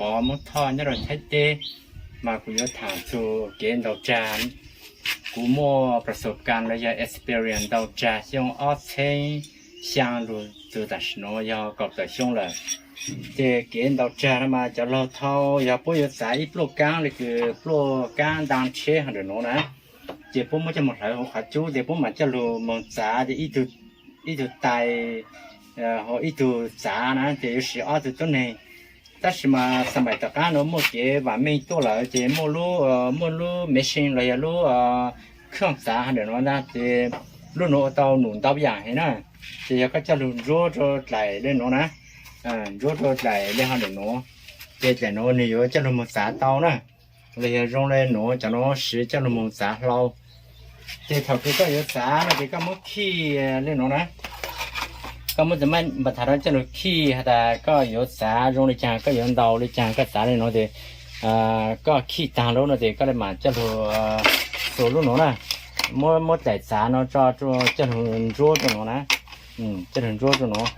Muab thoj nyob rau Thaib teb, mas kuv yuav tham txug kev ntaus rag. Kuv muajประสบการณ์los yog experience ntaus rag xyoo ob txheeb xyaa lug txug tam sim nuav yog kaum tawm xyoo lawm. Ces kev ntaus rag no mas cov laug thaud yog puab yuav txav ib pluaj kaab le kws pluaj kaab ntaa tsheb hov ntawm nuav na, ces puab muab coj moog hlawv huv qhov cub ces puab mam coj lug moog txav ces ib tug tais, ib tug txav na ces yuav siv ob tug tuab neeg. Tab sis mas xab maim tom qaab nuav muaj kev vam meej tuaj lawm ces muaj lub, muaj lub machine los yog lub khooj txav hov ntawm nuav na ces lub nuav ua tau num ntau yaam heev na. Ces yog koj coj lug ntsuab rau dlaim le nuav na, ntsuab rau dlaim le hov ntawm nuav, ces dlaim nuav nwg yuav coj lug moog txav tau na. Los yog zoo le nuav cov nuav siv coj lug moog txav hlau. Ces thaum kws koj yuav txav no ces koj muab khij le nuav na, koj muab cov maj npam thav rau coj lug khij has tas koj yuav txav zoo le caag, koj yuav ntaus le caag, koj txav le nuav ces koj khij taag lub no ces koj le mam coj lug xuas lub nuav na, muab, muab dlaim txav no tso, coj lug ntsuab rau nuav na, coj lug ntsuab rau nuav.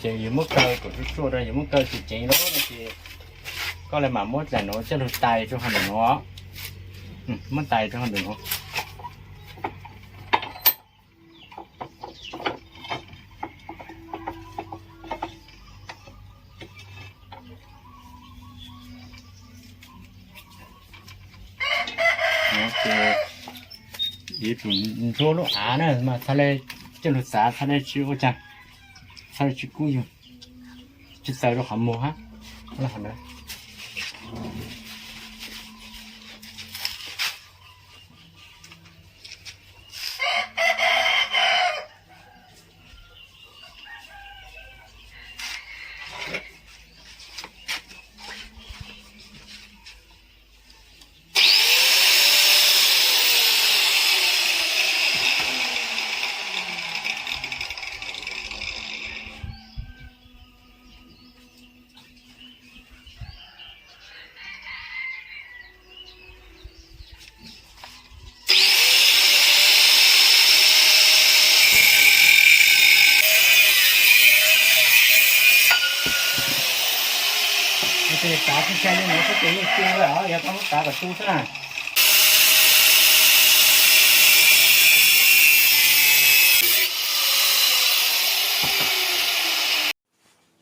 Ces yug muab kaw kom tsuj tsuaj rau, yug muab kaw tseem ceev lawm no ces koj le mam muab dlaim nuav coj lug tais rau hov ntawm nuav, muab tais rau hov ntawm nuav. Ces yuav tsum ntsuab lub av na mas txhaj le coj lug txav, txhaj le tsi ua caag, txhaj le tsi kub yug, tsi txaws rau qhov muag hab. Ces xav tsi tshaj li nuav xwb ces yeej tu lawm os, yog koj muab xav kom tu xwb na.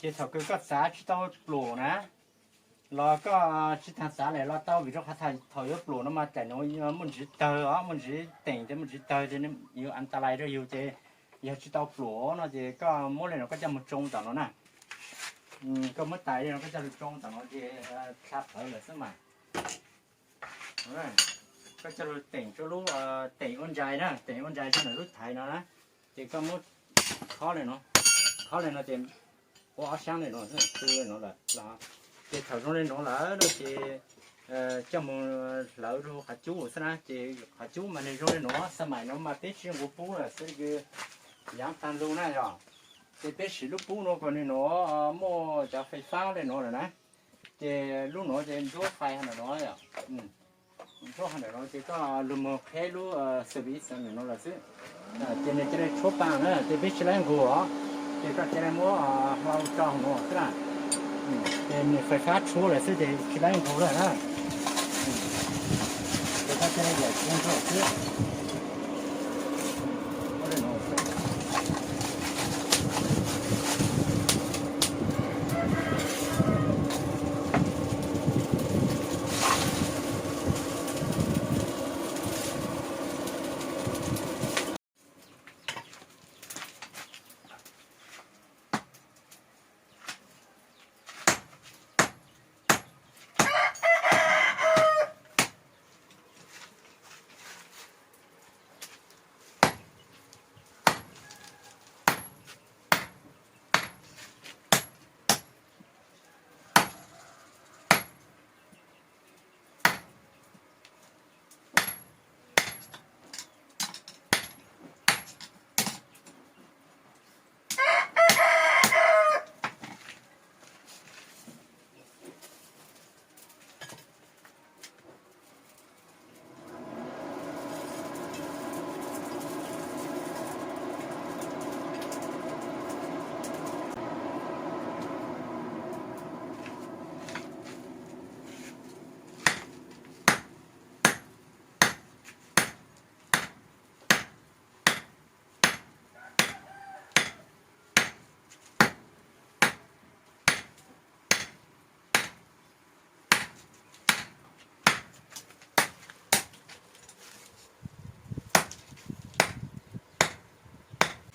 Ces thaum kws koj xav tsis tau pluam na, los koj tsis taag xav lawm los tau, vim rau qhov thaum yuav pluam no mas daim nuav muaj ntsiv tawg os, muaj ntsiv teem ces muaj ntsiv tawg ces yuav an ta lais rau yug ces yog tsis tau pluam no ces koj muab li no koj coj mus tsoo tom no na. Koj muab tais li no koj coj lug tsoo tom no ces dlha plawv lawm xwb mas. Koj coj lug teem rua lub, teem ua ntsais na, teem ua ntsais rua ntawm lub thaiv no na. Ces koj muab khob li no, khob li no ces ua ob sab li no, tu li no lawm los. Ces thaum zoo li no lawm no ces coj mus hlawv rau qhov cub xwb na. Ces qhov cub mas nwg zoo li no, xab maim no mas peb tsi nqus pub lawm xwb, yaav taag lug na yog. Ces peb siv lub pub no kom nwg no muaj cov fais fab li no lawm na. Ces lub nuav ces ntsuab fais hov ntawm no, ntsuab hov ntawm no ces koj lug moog qheb lub service ntawm no lawm xwb. Ces nwg ca le tshuab paas na, ces peb tsi laib nqug os, ces koj ca le muab hlau tso hov no xwb na. Ces nwg fais fab tshuab lawm xwb ces tsi laib nqug lawm na. Ces koj ca le yam tsi nrog xwb.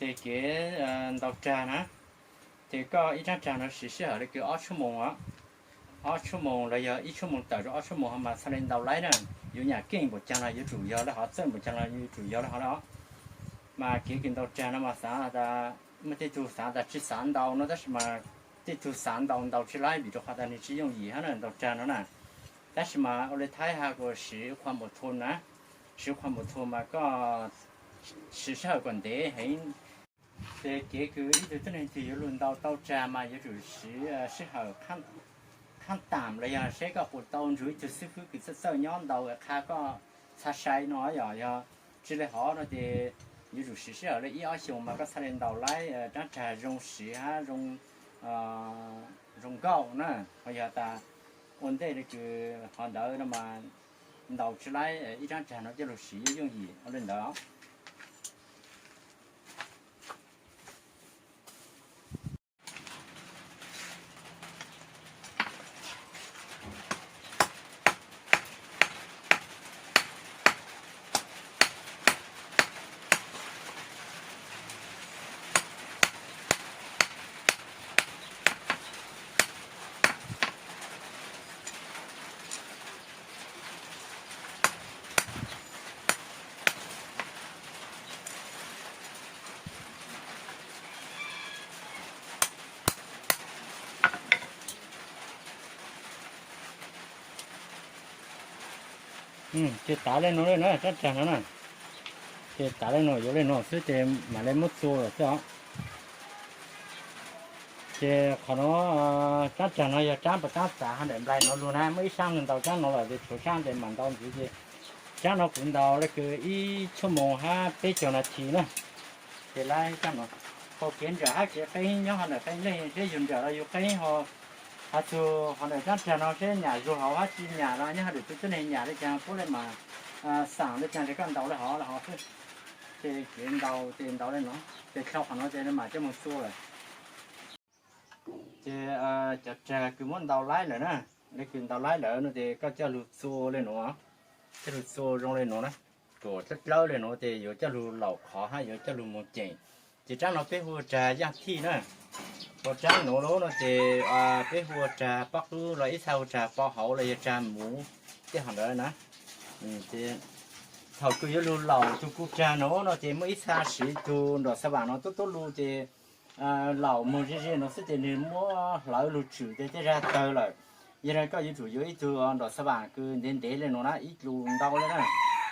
Ces kev ntaus rag na, ces koj ib rab rag no siv sij hawm li kws ob tshuaj moos, ob tshuaj moos los yog ib tshuaj moos tawm rau ob tshuaj moos mas txhaj li ntaus laib na. Yuav nyam keej npaum caag los yuav tsum yog li hov, txawj npaum caag los yuav tsum yog li hov na. Mas kev kws ntaus rag no mas xaav tas, muaj tej tug xaav tas tsi xaav ntaus no tab sis mas tej tug xaav ntaus ntaus tsi laib vim rau qhov tas nwg tsi yooj yim hab na ntaus rag no na. Tab sis mas ua li Thaib has kuas siv khuam npaum thum na, siv khuam npaum thum mas koj siv sij hawm kom ntev heev. Ces kev kws ib tug tuab neeg twg yuav lug ntaus tau rag mas yuav tsum siv sij hawm khaaj taam los yog seb koj puas tau nrug ib tug xib fwb kws txawj txawj nyob ntaus qha koj txhaj sai no yom. Yog tsi li hov no ces yuav tsum siv sij hawm li ib ob xyoos mas koj txhaj li ntaus laib rab rag zoo siv hab zoo nkauj na. Ho yog tas ua ntej li kws hov ntawd no mas ntaus tsi laib, ib rab rag no coj lug siv yooj yim ua li ntawd. Ces tav li no li na, rab rag no na. Ces tav li no yuav li no xwb ces mam li muab txua lawm xwb os. Ces qhov no, rab rag no yog rab puas tab txav hov ntawm nplai no lug na, muaj ib sab ntaus rab no lawm ces tshuav sab ntawd mam ntaus ntxiv ces rab no kuv ntaus li kws ib tshuaj moos hab peb caug nas this na. Ces lawv hais tias no, hau kev nrawm hab kev qeeb nyob hov ntawm qee leej, seb yug nrawm los yug qeeb ho, hos txug hov ntawm rab rag no seb nyam zug hauv hab tsi nyam los nyob hov ntawm tug tuab neeg nyam li caag puab li mas xaam li caag ces koj ntaus li hov li hov xwb. Ces kev ntaus ces ntaus li no, ces sau qhov no ces mam coj moog txua lawm. Ces cov rag kws muab ntaus laib lawm na, le kws ntaus laib lawm no ces koj coj lug txua li no, coj lug txua zoo li no na, tuam dlawb dlawb li no ces yuav coj lug laum qhov hab yuav coj lug moog ceem. Ces rab no peb hu ua rag yaaj thij na. Ua rab nuav lub no ces peb hu ua rag pob qub los ib txha hu rag pob hauv los yog rag muv tej hov ntawd na. Thaum kws yuav lug laum tug kuv rag no no ces muaj ib txha siv tug nrom xa vam no tuab tuab lug ces laum moog ze ze no xwb ces nwg muab hlawv lug tswm ces tej zag tawg lawm. Yog le koj yuav tsum yuav ib tug nrom xa vam kws ntev ntev le no na, ib lus ntau le na,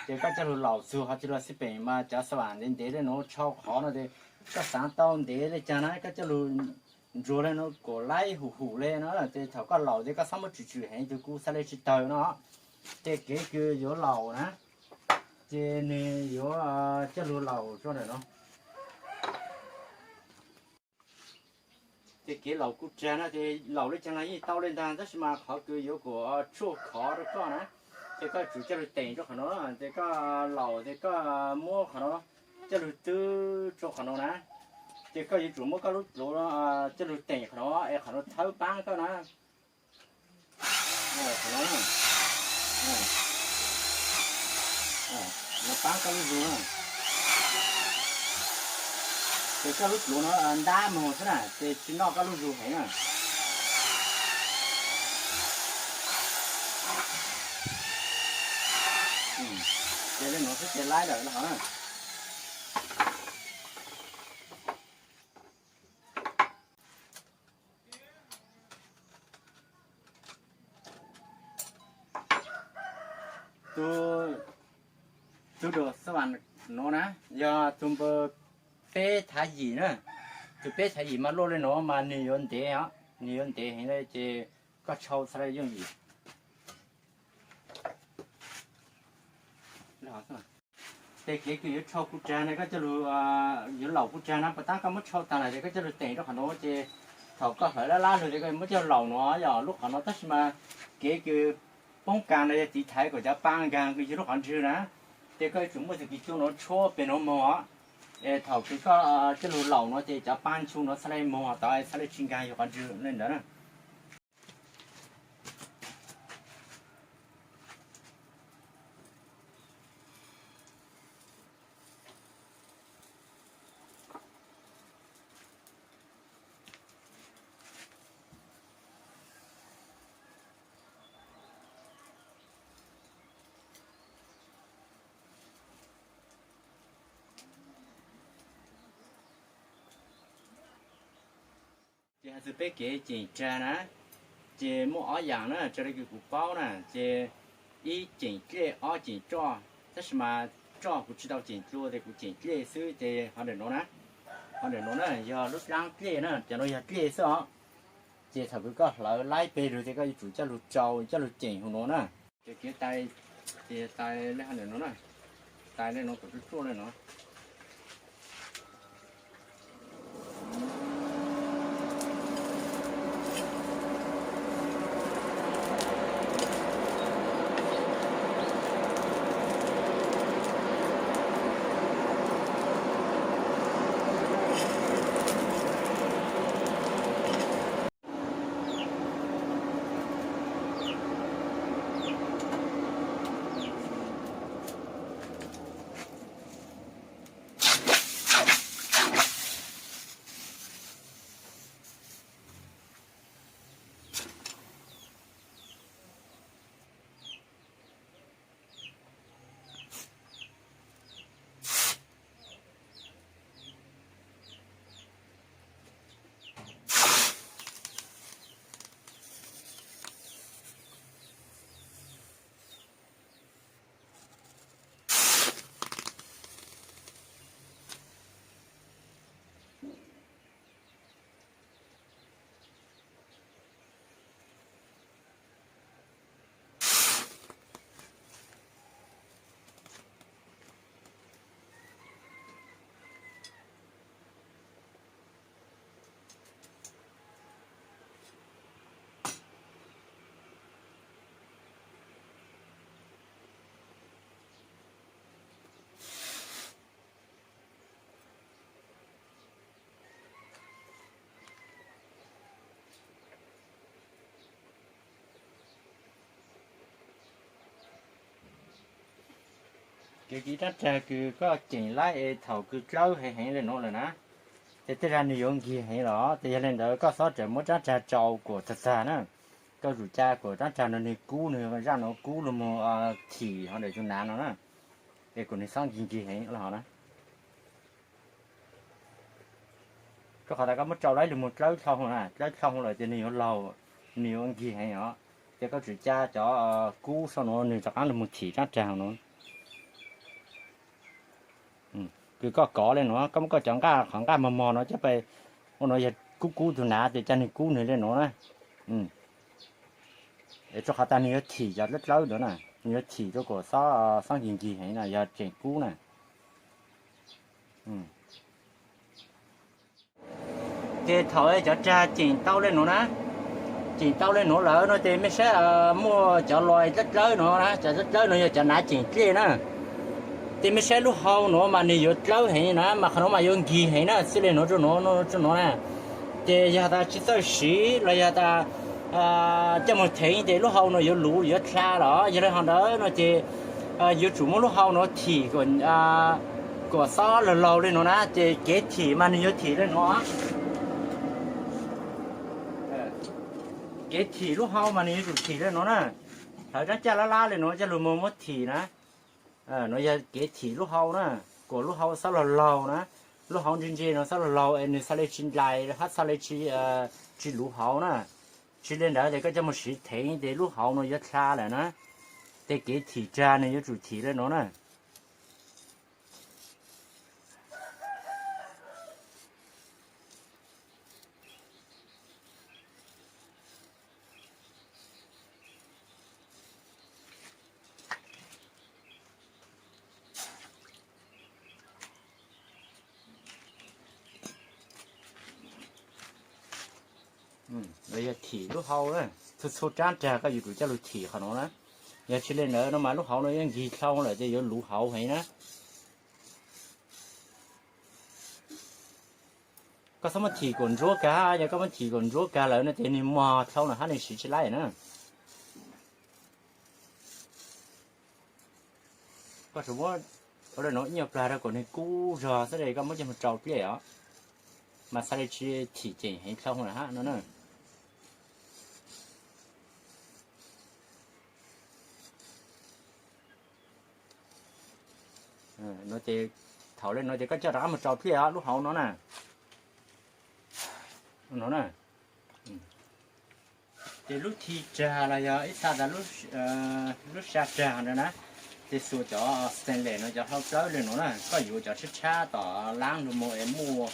ces koj coj lug laum txug hov tsi los xij peem mas cov xa vam ntev ntev le no tshau qhov no ces koj xaav tau ntev le caag na koj coj lug ntsuag le no kom laib hum hum le no ces thaum koj laum ces koj xob muab tswm tswm heev tug kuv txhaj le tsi tawg no. Ces kev kws yuav laum na, ces nwg yuav coj lug laum rua ntawm no. Ces kev laum kuv rag no ces laum le caag los yeej tau le ntag tab sis mas qhov kws yuav kom tshuaj khov rua koj na, ces koj tsum coj lug teem rua qhov no, ces koj laum ces koj muab qhov no coj lug twb rua qhov no na, ces koj yuav tsum muab koj lub pluav coj lug teem qhov no es qhov no thawb paab koj na. No paab koj lub zug na, ces koj lub pluav no ntab moog xwb na ces tsi noj koj lub zug heev na. Ces le nuav xwb ces laib lawm hov na. Tug dum xab vam nuav na, yog tug npawb peb thav yim na. Tug peb thav yim mas luaj le nuav mas nwg yuav ntev os, nwg yuav ntev heev le ces koj tshau txhad le yooj yim. Ces kev kws yuav tshau kuv rag na, koj coj lug, yuav laum kuv rag na, puas tab koj muab tshau taag lawm ces koj coj lug teem rau qhov nuav ces thaum koj hlawv lab lab lug ces koj muab coj laum nuav yog lub qhov nuav tab sis mas kev kws poob kaas no yog tiv thaiv kom cov paa nkaag kws yug lub qhov ntswg na, ces koj yuav tsum muaj tug kis cua nuav tshuab peg nuav moog os. Es thaum kws koj coj lug laum nuav ces cov paa ntshu nuav txhad le moog tod txhad le tsi nkaag yug qhov ntswg le ntawd na. Xws peb kev ceem rag na, ces muaj ob yam na, raws li kws kuv paub na, ces ib ceem dlej ob ceem roj. Tab sis mas roj kuv tsis tau ceem dlua ces kuv ceem dlej xwb ces ho ntawm nuav na. Ho ntawm nuav na yog lub dlaab dlej na, cov nuav yog dlej xwb os. Ces thaum kws koj hlawv laib peg lug ces koj yuav tsum coj lug rau coj lug ceem hauv nuav na. Ces kev tais, ces tais le hov ntawm nuav na, tais le nuav kom tsuaj tsuaj le nuav. Kev kiv rab rag kws koj ceem laib es thaum kws dlawb heev heev le nuav lawm na, ces tej zag nwg yuav nkig heev los, ces yog le ntawd koj xob rawm muab rab rag rau kuas tag tag na. Koj tsum ca kuas rab rag no nwg kub, nwg zaj no kub lug moog thim hov ntawm zug nav no na, es kuas nwg xob nkig nkig heev le hov na. Rua qhov tas koj muab rau laib lug moog dlawb dlhau na, dlawb dlhau lawm ces nwg yuav laug, nwg yuav nkig heev os. Ces koj tsum ca cov kub sau nuav nwg rov qaab lug moog thim rab rag nuav. Kws koj kov le nuav, koj muab koj cov nqaj, qhov nqaj mog mog no coj pab, ua nuav yog kub kub tug nav ces ca nwg kub nwg le nuav na. Es rua qhov tas nwg yuav thim cov dlawb dlawb nuav na, nwg yuav thim rua kuas xob nkig nkig heev na, yog tseem kub na. Ces thaum cov rag ceem tau le nuav na, ceem tau le nuav lawm no ces mej saib muaj cov lais dlawb dlawb nuav na, cov dlawb dlawb nuav yog cov nav ceem dlej na. Ces mej saib lub hau nuav mas nwg yuav dlawb heev na, mas qhov nuav mas yuav nkig heev na, xws le nuav rua nuav, rua nuav na. Ces yog tas tsis txawj siv los yog tas coj moog theev ces lub hau nuav yuav luv yuav dlha los, yog le hov ntawd no ces yuav tsum muab lub hau nuav thim kuas xob laug laug le nuav na, ces kev thim mas nwg yuav thim le nuav. Kev thim lub hau mas nwg yuav tsum thim le nuav na. Hlawv rab caj lab lab le nuav coj lug moog muab thim na. Nuav yog kev thim lub hau na, kuas lub hau xob laug laug na. Lub hau ntse ntse nuav xob laug laug es nwg xaav le tsis nplais hab xaav le tsis luv hauv na. Tsis le ntawd ces koj coj moog siv theev ces lub hau nuav yuav dlha lawm na. Ces kev thim rag nwg yuav tsum thim le nuav na. Los yog thim lub hau na, txhua txhua rab rag koj yuav tsum coj lug thim qhov nuav na. Yog tsis le ntawd no mas lub hau no yuav nkig dlhau lawm ces yuav luv hauv heev na. Koj xob muab thim kuas ntsuab kag, yog koj muab thim kuas ntsuab kag lawm no ces nwg mog dlhau lawm hab nwg siv tsis laib na. Koj tsum muab ib nyuag plag rau kom nwg kub zog xwb es koj muab coj moog rau dlej os, mas xaav le tsis thim ceem heev dlhau lawm hab no na. Thaum le nuav ces koj coj rov qab moog rau dlej os lub hau no na. No na, Ces lub thi rag los yog ib txha tas lub sa rag ntawd na, ces xuas cov stainless no cov hlau dlawb li no na, koj yuav cov tshab tshab tom lab lug moog es muaj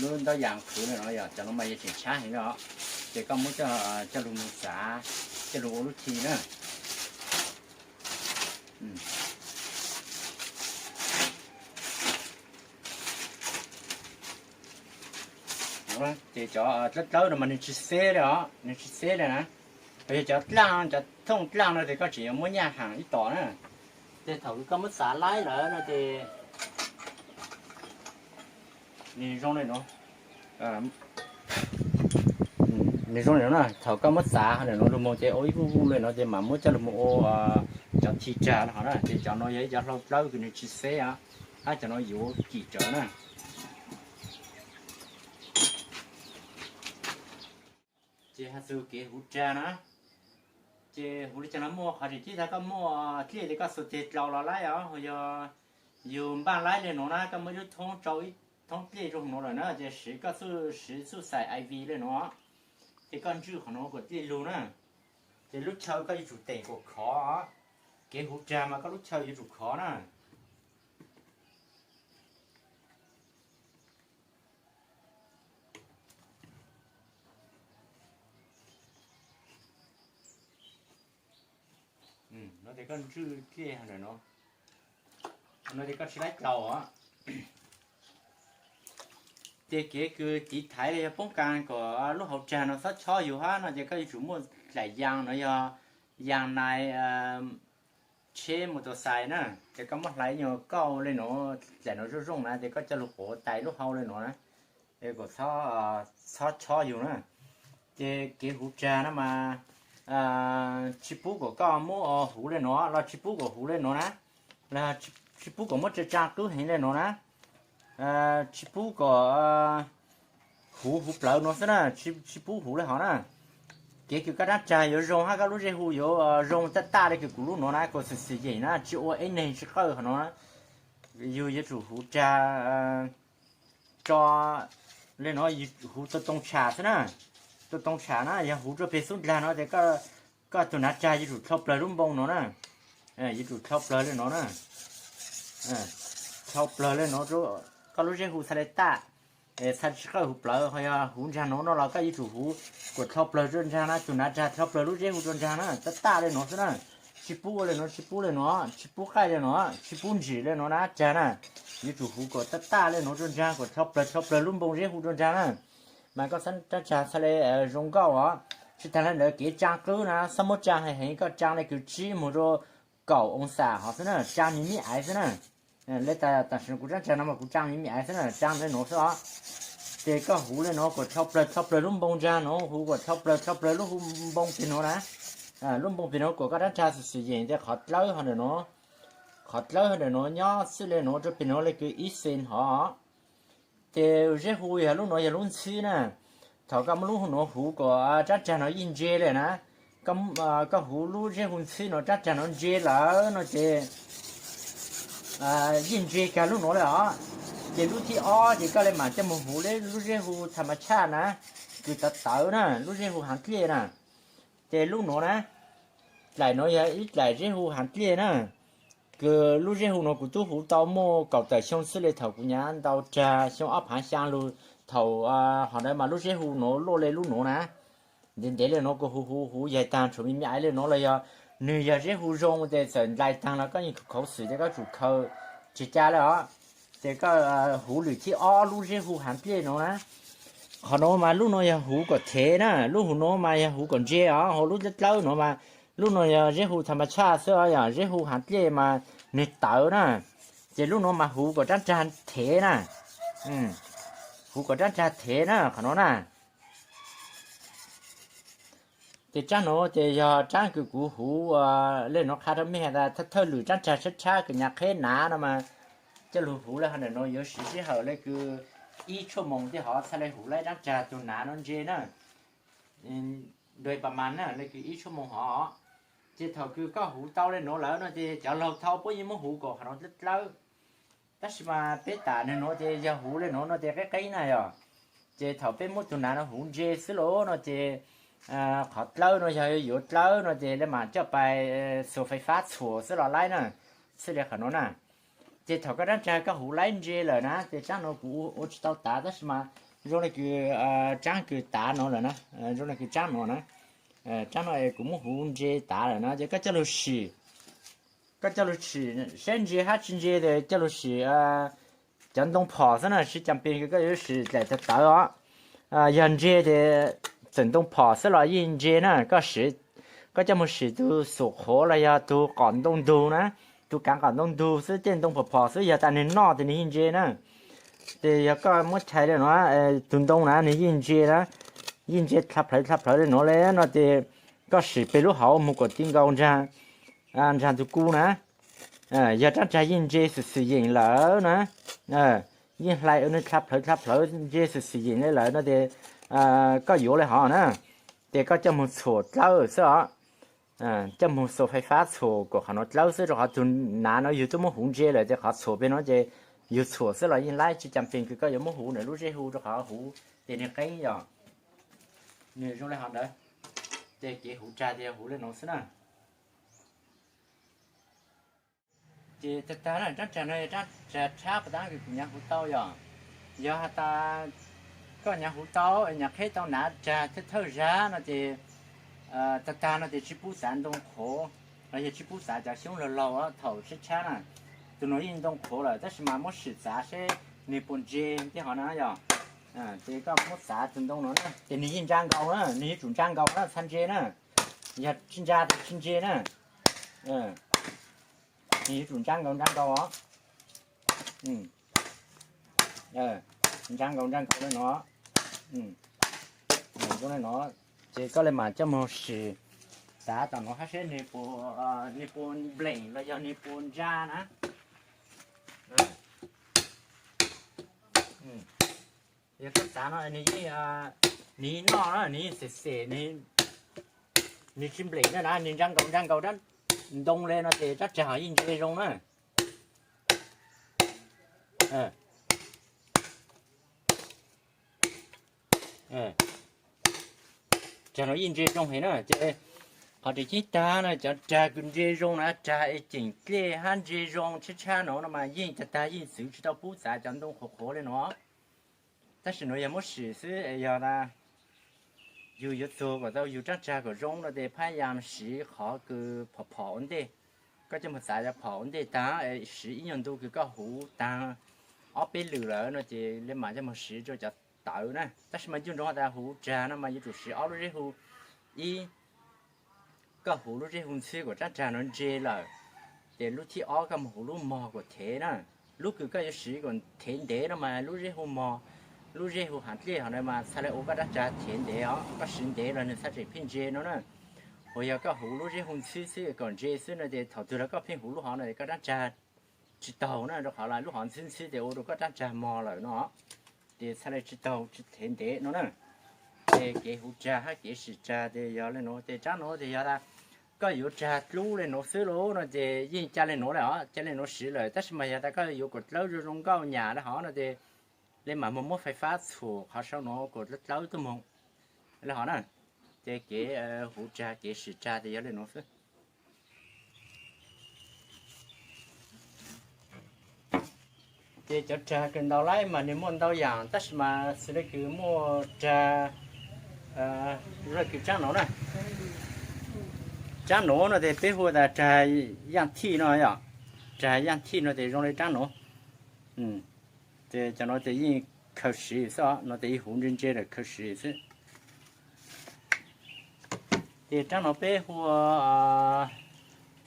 lub ntaub yas qhwv li no yog cov no mas yog tseem tshab heev na. Ces koj muab coj lug moog xav, coj lug ua lub thi na. Ces cov dlawb dlawb no mas nws tsis xeb li os, nws tsis xeb li na. Yog cov dlaaj, cov thooj dlaaj no ces koj tseem yuav muab nyaj haam ib tom na. Ces thaum koj muab xav laib lawm no ces nws zoo li no, nws zoo li no na. Thaum koj muab xav li no lug moog ces ua ib vuj vuj li no ces mam muab coj lug moog ua cov thi rag no hov na. Ces cov no yog ib cov hlau dlawb kws nws tsis xeb os, hab cov no yuav kim rawv na. Ces has txug kev huv rag na, ces huv li cas no muaj qhov tseem ceeb tas koj muaj dlej ces koj xuas teg dlau los laib os, yog yug npaj laib li no na, koj muaj ib lub thoob tsau ib thoob dlej zoo no lawm na, ces siv koj txuj siv txuj xais I V li no, ces koj ntswj qhov no kom dlej lug na, ces lub chaw koj yuav tsum teem kom khov, kev huv rag mas koj lub chaw yuav tsum khov na. No ces koj ntswj dlej no, no ces koj tsis laib dlau os. Ces kev kws tiv thaiv los yog poob kas kom lub hauv rag no txhob chob yug hab no ces koj yuav tsum muaj dlaim yas no yog yas nais tsheb mus tus xais na, ces koj muab hlais nyuag kauj li no, dlaim no zoo zoo na, ces koj coj lug quav tais lub hau li no na, es kom txhob chob yug na. Ces kev huv rag no mas tsis pub kom koj muab huv li no los tsis pub kom huv li no na, los tsis pub kom muab tsa tsaa qwb heev li no na, tsis pub kom huv huv plawv no xwb na, tsis pub huv li hov na. Kev kws koj rab rag yuav zoo hab koj lub zej hu yuav zoo taj taj li kws kuv lub no na, kom xwm xwm yeem na, tsis ua ib neeg tsis qawj hov no. Yug yuav tsum huv rag tso li no, huv tau too tsham xwb na. Tau too tsham na, yog huv rua peg xub ndlag no ces koj tug nav rag yuav tsum dlhau plawg lub npoo no na. Yuav tsum dlhau plawg li no na. Dlhau plawg li no, koj lub zeb hu txhaj li taj, txhaj tsis qawj huv plawv. Ho yog huv nraag no no los koj yuav tsum huv kom dlhau plawg rua nraag na, tug nav rag dlhau plawg lub zeb hu rua nraag na, taj taj li no xwb na. Tsis pub ua li no, tsis pub li no, tsis pub qaij li no, tsis pub ntsim li no na rag na. Yuav tsum huv kom taj taj li no rua nraag, kom dlhau plawg dlhau plawg lub npoo zeb hu rua nraag na. Mas koj rab rag txhaj li zoo nkauj os. Tsis taag le ntawd kev tsaa qwb na, xob muab tsaa heev heev, koj tsaa le kws tsib moog rua kaum oo xas hov xwb na, tsaa me me aiv xwb na. Le tam sim no kuv rab rag no mas kuv tsaa me me aiv xwb na, tsaa le no xwb os. Ces koj huv li no kom dlhau plawg dlhau plawg lub npoo nraag no, huv kom dlhau plawg dlhau plawg lub npoo peg no na. Lub npoo peg no kom koj rab rag xwm xwm yeem, ces qhov dlawb ho ntawm no, qhov dlawb ho ntawm no nyob xwb li no rua peg no le kws ib xees hov. Ces zeb hu yog lub no yog lub ntxhib na. Thaum koj muab lub no huv kom rab rag no yeej ntse li na. Koj huv lub zeb hu ntxhib no rab rag no ntse lawm no ces yeej ntse kag lub no li os. Ces lub thib ob ces koj le maam coj moog huv le lub zeb hu tha mas tshaj na, kws tawv tawv na, lub zeb hu haav dlej na. Ces lub no na, dlaim no yog ib dlaim zeb hu haav dlej na. Kws lub zeb hu no kuv tub huv tau muaj kaum tawm xyoo xwb le, thaum kuv nyav ntau rag xyoo ob phaav xyaa lug, thaum hov ntawd mas lub zeb hu no luaj le lub no na. Ntev ntev le no kuv huv huv huv yaig taag tshuav me me aiv le no los yog nwg yog zeb hu zoo ces txawm ntais taag los koj yeej khaus xwm ces koj tsum khaws tsis ca le os. Ces koj huv lwm thib ob lub zeb hu haav dlej no na. Qhov no mas lub no yog huv kom thev na, lub hu no mas yog huv kom ntse os, ho lub dlawb dlawb no mas lub no yog zeb hu tha mas tshaj xwb os, yog zeb hu haav dlej mas nwg tawv na. Ces lub no mas huv kom rab rag thev na, huv kom rab rag thev na qhov no na. Ces tsaab no ces yog tsaab kws kuv huv le no qha rua mej has tas thawj lwm tsaab tsaag tshab tshab kws nyav qheb nav no mas coj lug huv le hov ntawm no yuav siv sij hawm le kws ib tshuaj moos tej hov txhaj le huv le tsaab tsaag tug nav no ntse na. Nrua pa mas na le kws ib tshuaj moos hov. Ces thaum kws koj huv tau le no lawm no ces cov laug thau puab yeej muab huv kom qhov no dlawb dlawb. Tab sis mas peb tam nwg no ces yog huv le no no ces qeb qeb na yog. Ces thaum peb muab tus nav no huv ntse xwb los no ces qhov dlawb no yog yuav dlawb no ces le mam coj pais xuas fais fab txhuam xwb los laib na, txhij li qhov nuav na. Ces thaum koj rab ntsa koj huv laib ntse lawm na ces tsaab nuav kuv ua tsis tau tav tab sis mas zoo le kws tsaab kws tav nuav lawm na, zoo le kws tsaab nuav na, tsaab nuav es kuv muab huv ntse tav lawm na ces koj coj lug sim, koj coj lug sim saib ntse hab tsis ntse ces coj lug sim cov ntoo phom xwb na, tsis cam pes kws koj yuav sim dlaim tawv tawv os. Yog ntse ces txawm ntoo phom xwb los yeej ntse na, koj sim, koj coj moog sim tug xum qhuav los yog tug qom ntoo ntug na, tug kaav qom ntoo ntug xwb, tej ntoo phom phom xwb yog tas nwg noj ces nwg yeej ntse na. Ces yog koj muab chais le nuav, tug ntoo na nwg yeej ntse na, yeej ntse dlha plhawv dlha plhawv le nuav le no ces koj sim peg lub hauv moog kuas ti nkaus nraag, nraag tug ku na, yog rab ntsa yeej ntse xwm xwm yeem lawm na, yeej hlais ua nwg dlha plhawv dlha plhawv ntse xwm xwm yeem le lawm no ces koj yuav le hov na, ces koj coj moog txhuam dlawb xwb os. Coj moog xuas fais fab txhuam kuas qhov nuav dlawb xwb rau qhov tug nav no yug tuaj muab huv ntse lawm ces qhov txhuam peg nuav ces yug txhuam xwb los yeej laib, tsis cam pes kws koj yuav muab huv ntawm lub zeb hu rau qhov huv ces nwg qeeb yog nwg zoo le hov ntawd. Ces kev huv rag ces yog huv le nuav xwb na. Ces tag tag na, rab rag no yog rab rag tshab puas tab kws kuv nyav huv tau yog, yog has tas koj nyav huv tau, nyav qheb tau nav rag thawj thawj zag no ces tag tag no ces tsis pub xav ntoo qhuav los yog tsis pub xav cov xyoob laug laug thaum tshab tshab na. Tus nuav yeej ntoo qhuav lawm tab sis mas muab sim xav seb nwg puas ntse tej hov na yog. Ces koj muab xav tus ntoo no na ces nwg yeej ntsa nkaus na, nwg yuav tsum ntsa nkaus na txhaj ntse na. Yog tsis ntsa ces tsis ntse na. Nwg yuav tsum ntsa nkaus ntsa nkaus os. Ntsa nkaus ntsa nkaus le no. Zoo le no, ces koj le mam coj moog sim xav tom nuav hab seb nwg puas npleem los yog nwg puas ntsa na. Yog koj xav no nwg yeej, nwg yeej noj na, nwg yeej xem xem, nwg tsis npleem na, nwg ntsa nkaus ntsa nkaus rab ntoo le no ces rab rag ho yeej ntse zoo na. Rag no yeej ntse zoo heev na ces qhov tseem ceeb tag na cov rag kws ntse zoo na, rag es ceem dlej hab ntse zoo tshab tshab no no mas yeej tag tag yeej txwv tsis tau pub xav cov ntoo qhuav qhuav le no. Tab sis nuav yog muab sim xwb, yog yug yuav txug kom tau yug rab rag kom zoo no ces phab yam siv qhov kws phom phom ua ntej. Koj coj moog xav cov phom ua ntej tag, siv ib nyuag ntu kws koj huv tag ob peb lwm lawm no ces le mam coj moog siv rua cov tawv na. Tab sis mas ncu ntsoov has tas huv rag no mas yuav tsum siv ob lub zeb hu. Ib, koj huv lub zeb hu ntxhwb kom rab rag no ntse lawm, ces lub thib ob koj moog huv lub mog kom thev na. Lub kws koj yuav siv kom thev ntev no mas lub zeb hu mog, lub zeb hu hav dlej hov na mas txhaj le ua koj rab rag thev ntev os, koj siv ntev los nwg txhaj tseem pheej ntse no na. Ho yog koj huv lub zeb hu ntxhwb xwb kom ntse xwb no ces thaum twg los koj pheej huv lub hov no es koj rab rag tsis taug na, rau qhov lub hov ntxhwb ntxhwb ces ua rau koj rab rag mog lawm no, ces txhaj le tsis taug tsis thev ntev no na. Ces kev huv rag hab kev sim rag ces yog le nuav, ces rab nuav ces yog tas koj yuav rag dlub le nuav xwb lauj no ces yeej ca le nuav lawm os, ca le nuav siv lawm, tab sis mas yog tas koj yuav kom dlawb zoo zoo nkauj nyam le hov no ces le mam moog muab fais fab txhuam qhov sau nuav kom dlawb dlawb tuaj moog le hov na. Ces kev huv rag kev sim rag ces yog le nuav xwb. Ces cov rag kws ntaus laib mas nwg muaj ntau yaam tab sis mas xws le kws muaj rag, le kws tsaab nuav na. Tsaab nuav no ces peb hu tas rag yaaj thij no yom. Rag yaaj thij no ces zoo le tsaab nuav. Ces cov nuav ces yeej khaws siv xwb os, no ces yeej huv ntse ntse lawm khaws siv xwb. Ces rab nuav peb hu ua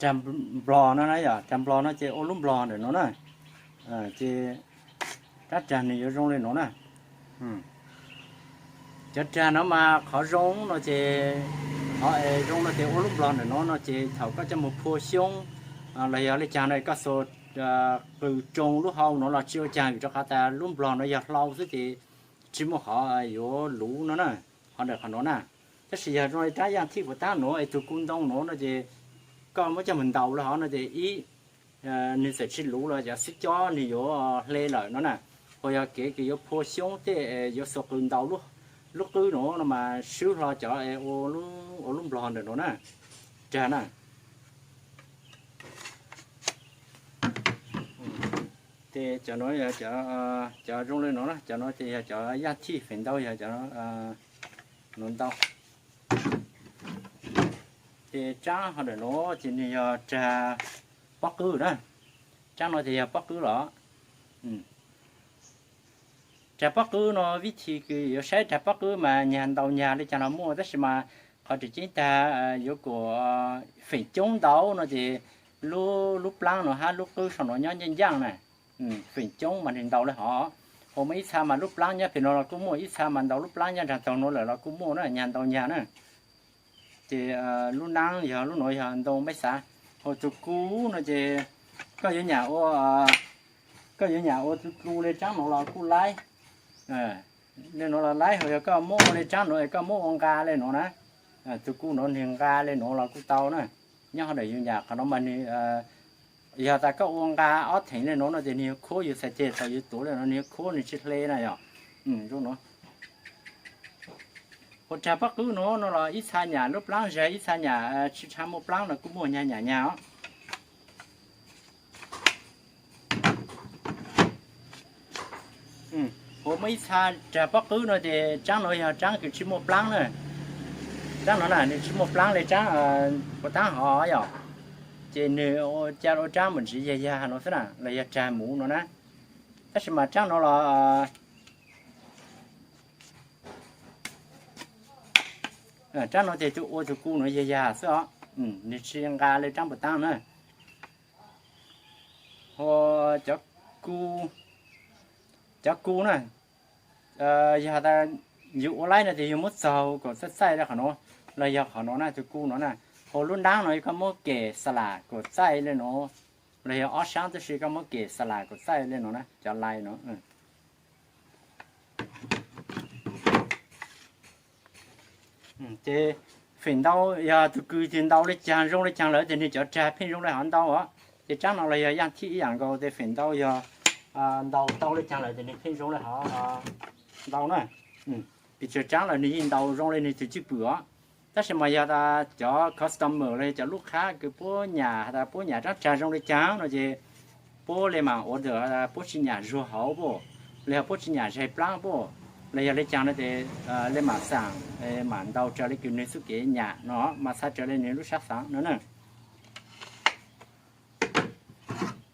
rag nplog no na yom, rag nplog no ces ua lub nplog ntawm nuav na. Ces rab rag nwg yuav zoo le nuav na. Cov rag nuav mas qhov zoo no ces, qhov zoo no ces ua lub nplog ntawm nuav no ces thaum koj coj moog phua xyoob los yog le caag no koj xuas qws roo lub hau nuav los tsi ua caag vim rau qhov tas lub nplog nuav yog hlau xwb ces tsi muaj qhov yuav luv no na, qhov ntawm qhov nuav na. Tab sis yog zoo le rab yaaj thij puas tab nuav es tug ku ntoo nuav no ces koj muab coj moog ntaus le hov no ces ib, nwg txawm tsi luv los cov xib cob nwg yuav hle lawm no na. Ho yog kev kws yuav phua xyoob tej yuav xuas qws ntaus lub qwb nuav no mas swb hlo cov ua lub nplog ntawm nuav na, rag na. Ces cov nuav, cov zoo le nuav na, cov nuav ces yog cov yaj thij, feem ntau yog cov nuav ntau. Ces tsaab ho ntawm nuav ces nwg yog rag pob qwb na. Tsaab nuav ces yog pob qwb los. Rag pob qwb no vib thib kws yuav saib rag pob qwb mas nyag ntaus nyag le caag los muaj, tab sis mas qhov tseem ceeb tag yuav kom feem coob ntau no ces lub plaab no hab lub qwb sau no nyob ncaaj ncaaj na. Feem coob mas nwg ntaus le hov. Ho muaj ib txha mas lub plaab nyob pem no los kuj muaj, ib txha mas ntaus lub plaab nyob nraag taug no lawm los kuj muaj na, nyag ntaus nyag na. Ces lub naab yog lub nuav yog ntoo meb xav. Ho tug ku no ces koj yuav nyam ua, koj yuav nyam ua tug ku le tsaab nuav los kuj laib. Le nuav los laib, ho yog koj muab ua le tsaab nuav es koj muab ua nqa le nuav na, tug ku nuav nwg nqa le nuav los kuj tau na. Nyob hov ntawm yus nyam qhov nuav mas nwg, yog tas koj ua nqa ob theem le nuav no ces nwg yuav khuab yus txhais teg thaum yus tuav le nuav nwg yuav khuab nwg tsis hle na yog. Ua rag pob qwb nuav no los ib txha nyam lub plaab zeg, ib txha nyam tsis tshua muaj plaab los kuj muaj nyag nyam nyag os. Ua muaj ib txha rag pob qwb no ces tsaab nuav yog tsaab kws tsis muaj plaab na. Tsaab nuav na nwg tsis muaj plaab le tsaab puas taab hov yog. Ces nwg ca ua tsaab mus ntsis yag yag nuav xwb na, los yog rag muv nuav na. Tab sis mas tsaab nuav los tsaab nuav ces ua tug ku nuav yag yag xwb os, nwg tsis nqa le tsaab puas taab na. Ho cov ku, cov ku na, yog tas yus ua laib no ces yus muab txaug kom txaij txaij le qhov nuav, los yog qhov nuav na, tug ku nuav na. Ho lub naab no koj muab kem xa las kom txaij le nuav, los yog ob saab tib si koj muab kem xa las kom txaij le nuav na, cov lais nuav. Ces feem ntau yog tug kws twg ntaus le caag zoo le caag lawm ces nwg cov rag pheej zoo le hov ntau os. Ces tsaab no los yog yaaj thib ib yaam nkaus, ces feem ntau yog ntaus tau le caag lawm ces nwg pheej zoo le hov ntau na. Pes tsawg tsaab los nwg yeej ntaus zoo le nwg tug cwj pwm os. Tab sis mas yog tas cov customer los yog cov lub qhab kws puab nyam, has tas puab nyam tsaab rag zoo le caag no ces puab le maam order, puab tsis nyam zuag hauv puab, los yog puab tsis nyam zais plaab puab, los yog le caag no ces le maam xaam, maam ntaus raws le kws nwg txuj kev nyam no mas txhad raws le nwg lub sab xaav no na.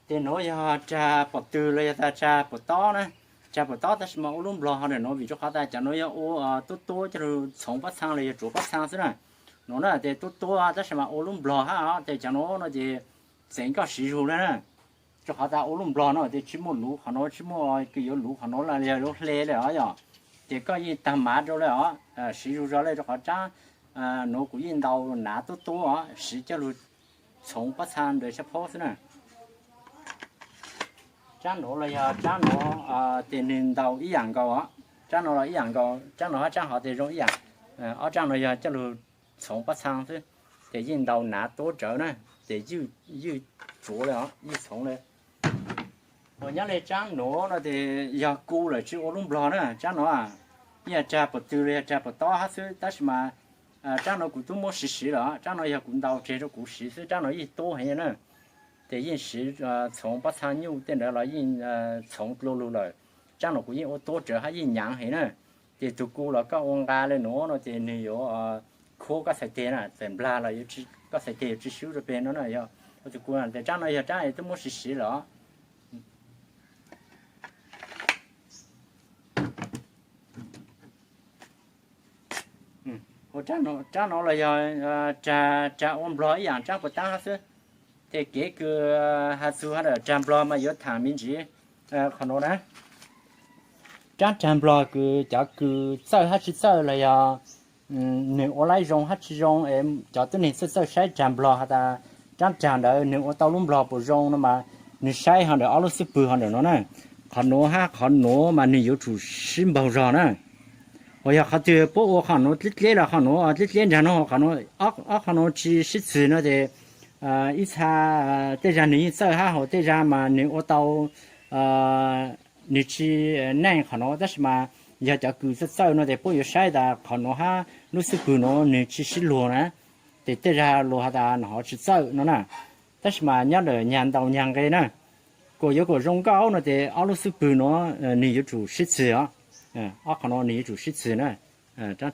Ces nuav yog rag pom twg los yog tas rag puas tob na. Rag puas tob tab sis mas ua lub nplog ho ntawm nuav vim rau qhov tas cov nuav yog ua tuab tuab coj lug txhoov pob txhaa los yog tsuav pob txhaa xwb na. Nuav na ces tuab tuab tab sis mas ua lub nplog hab os, ces cov nuav no ces txeev koj siv zug le na. Rau qhov tas ua lub nplog no ces tsis muaj luv qhov nuav, tsis muaj kws yuav luv qhov nuav los yog yuav hle le os yog. Ces koj yeej taag mav rau le os, siv zug zog le rau qhov tsaab nuav kuv yeej ntaus nav tuab tuab os, siv coj lug txhoov pob txhaa ntawd sab phaub xwb na. Tsaab nuav los yog tsaab nuav ces nwg ntaus ib yaam nkaus os. Tsaab nuav los ib yaam nkaus, tsaab nuav hab tsaab hov ces zoo ib yaam. Ob tsaab nuav yog coj lug txhoov pob txhaa xwb, ces yeej ntaus nav tuab rawv na, ces ywj tsuav le os, ywj txhoov le. Ho nyob le tsaab nuav no ces yog ku lawm tsis ua lub nplog na, tsaab nuav yeej yog rag puas twg los yog rag puas tob hab xwb, tab sis mas tsaab nuav kuv tub muab siv siv lawm, tsaab nuav yog kuv ntaus tseg rau kuv siv xwb, tsaab nuav yeej tuab heev na. Ces yeej siv txhoov pob txhaa nyuj tej ntawd los yeej txhoov dlua lug lawm. Tsaab nuav kuv yeej ua tuab rawv hab yeej nyaav heev na. Ces tug ku los koj ua nqa le nuav no ces nwg yuav khuab koj txhais teg na, txawm nplag los koj txhais teg yuav tsis swb rau peg no na. Yog ua tug ku, ces tsaab no yog tsaab es tub muab siv siv lawm. Ua tsaab no los yog rag ua nplog ib yaam tsaab puas taab hab xwb. Ces kev kws has txug has dawm rag nplog mas yuav thaam me ntsis qhov nuav na. Tsaab rag nplog kws cov kws txawj hab tsis txawj los yog nwg ua laib zoo hab tsis zoo, cov tuab neeg txawj txawj saib rag nplog has tas tsaab rag ntawd nwg ua tau lub nplog puas zoo no mas nwg saib ho ntawm ob lub xub pwg ho ntawm nuav na. Qhov nuav hab qhov nuav mas nwg yuav tsum sib npaug zog na. Uas yog qhov twg puab ua qhov nuav dleb dleb los qhov nuav dleb dleb nraag no, qhov nuav, ob qhov nuav tsis sib txwg no ces ib txha tej zag nwg yeej txawj hab, ho tej zag mas nwg ua tau nws tsis neej qhov nuav, tab sis mas yog cov kws txawj txawj no ces puab yuav saib tas qhov nuav hab lub xub pwg nuav nws tsis sib luag na, ces tej zag luag has tas nws ho tsis txawj no na. Tab sis mas nyob ntawm nyag ntaus nyag nqe na, kuas yuav kuas zoo nkauj no ces ob lub xub pwg nuav nws yuav tsum sib txwv os. Ob qhov nuav nws yuav tsum sib txwv na, rab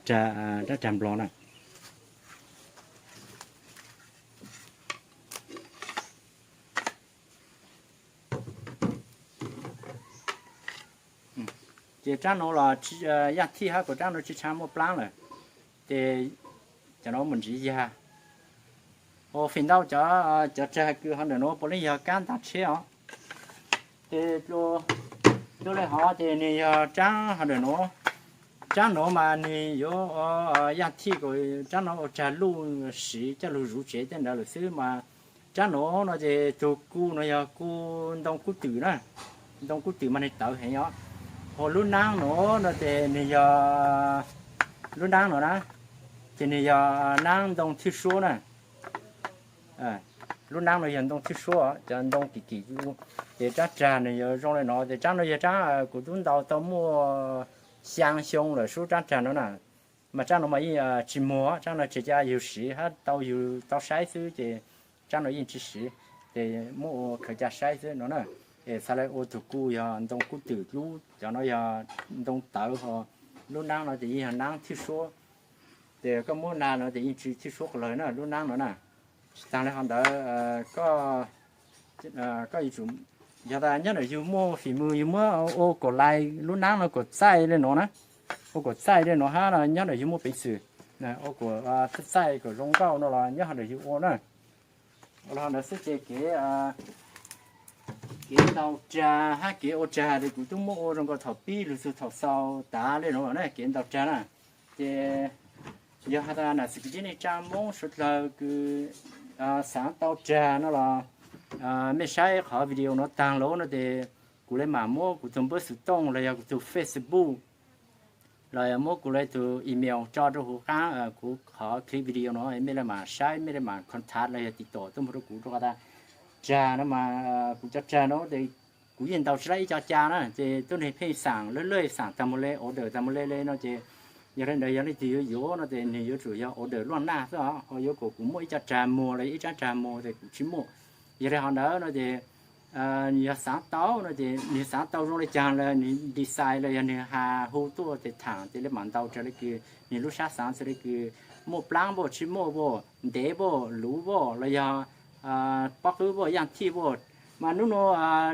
rag nplog na. Ces rab nuav los yaj thij hab kuas rab nuav tsis tshua muaj plaab lawm, ces cov nuav mus ntsiv yag. Ua feem ntau cov, cov rag kws ho ntawm nuav puav leej yog kab ntav tsheb os. Ces dua le hov ces nws yog rab ho ntawm nuav, rab nuav mas nws yuav yaj thij kuas rab nuav ua rag luj siv coj lug zuv tsev tej ntawd lawm xwb mas rab nuav no ces tug ku no yog ku ntoo kub twm na, ntoo kub twm mas nws tawv heev os. Ho lub naab nuav no ces nws yog, lub naab nuav na, ces nws yog naab ntoo thwj suab na. Lub naab no yog ntoo thwj suab, cov ntoo kim kim, ces rab rag nws yuav zoo le no ces rab no yog rab kuv tub ntaus tau muaj xyaa xyoo lawm sub rab rag no na. Mas rab no mas yeej tsis muag, rab no tsuas yog yug siv hab tau yug tau saib xwb ces rab no yeej tsis siv, ces muab ua khaws ca saib xwb no na. Es txhad le ua tug ku yog ntoo kub twm dlub, cov no yog ntoo tawv ho. Lub naab no ces yeej yog naab thwj suab, ces koj muab nag no ces yeej tsis thwj suab qhov lawg na lub naab no na. Tsis taag le hov ntawd, koj yuav tsum, yog tas nyob ntawm yug muaj fim mws yug muab ua kuas lais lub naab no kuas txaij le nuav na, ua kuas txaij le nuav hab no nyob ntawm yug muaj peev xwm, ua kuas txaij kuas zoo nkauj no los nyob hov ntawm yug ua na. Ua le hov ntawd xwb ces kev, kev ntaus rag hab kev ua rag ces kuv tub muab ua zoo nkaus thaum pib lug txug thaum xaus tav le nuav na, kev ntaus rag na. Ces yog has tas nam xwm kwv tij neej tsaa Moob suav dlawg kws xaav tau rag no los mej saib qhov video nuav taag lawm no ces kuv le maam muab kuv tug npawb xov tooj los yog kuv tug Facebook los yog muab kuv le tug email tso rau huv qaab kuv qhov clip video no, mej le maam saib, mej le maam contact los yog tiv tom tuaj moog rau kuv rau qhov tas rag no mas kuv cov rag no ces kuv yeej ntaus tsis laib ib co ca na, ces tuab neeg pheej xaam lawj lawj xaam taag moog le, order taag moog le le no ces yog le ntawd yog leej twg yuav yuav no ces nwg yuav tsum yog order luaj naj xwb os. Ho yuav kom kuv muaj ib co rag muag los yog ib rab rag muag ces kuv tsis muaj. Yog le hov ntawd no ces nwg yog xaav tau no ces nwg xaav tau zoo le caag los nwg design los yog nwg has hu tuaj ces thaam ces le maam ntaus rag le kws nwg lub sab xaav txug le kws muaj plaab npaum, tsis muaj npaum, ntev npaum, luv npaum los yog pob qwb npaum, yaj thij npaum. Mas nub nua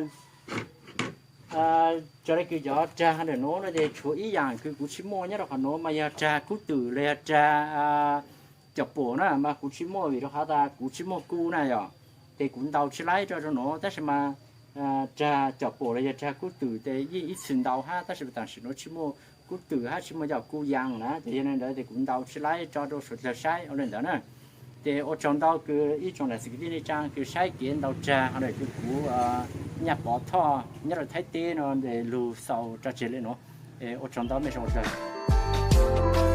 raws le kws cov rag ntawm nuav no ces tshuav ib yaam kws kuv tsis muaj nyob rau qhov nuav mas yog rag kub twm los yog rag com puam na, mas kuv tsis muaj vim rau qhov tas kuv tsis muaj ku na yom. Ces kuv ntaus tsis laib rau rau nuav tab sis mas rag com puam los yog rag kub twm ces yeej ib txwm ntaus hab tab sis tam sim nuav tsis muaj kub twm hab tsis muaj yog ku yaas na ces yog le ntawd ces kuv ntaus tsis laib tso rau suav dlawg saib ua le ntawd na. Ces ua tsaug ntau kws ib tsoom nam xwm kwv tij neej tsaa kws saib kev ntaus rag ho ntawm kws kuv nyaj pov thoj nyob rau Thaib teb no lug xaus tso tseg le nuav. Ua tsaug ntau mej sawv dlawg.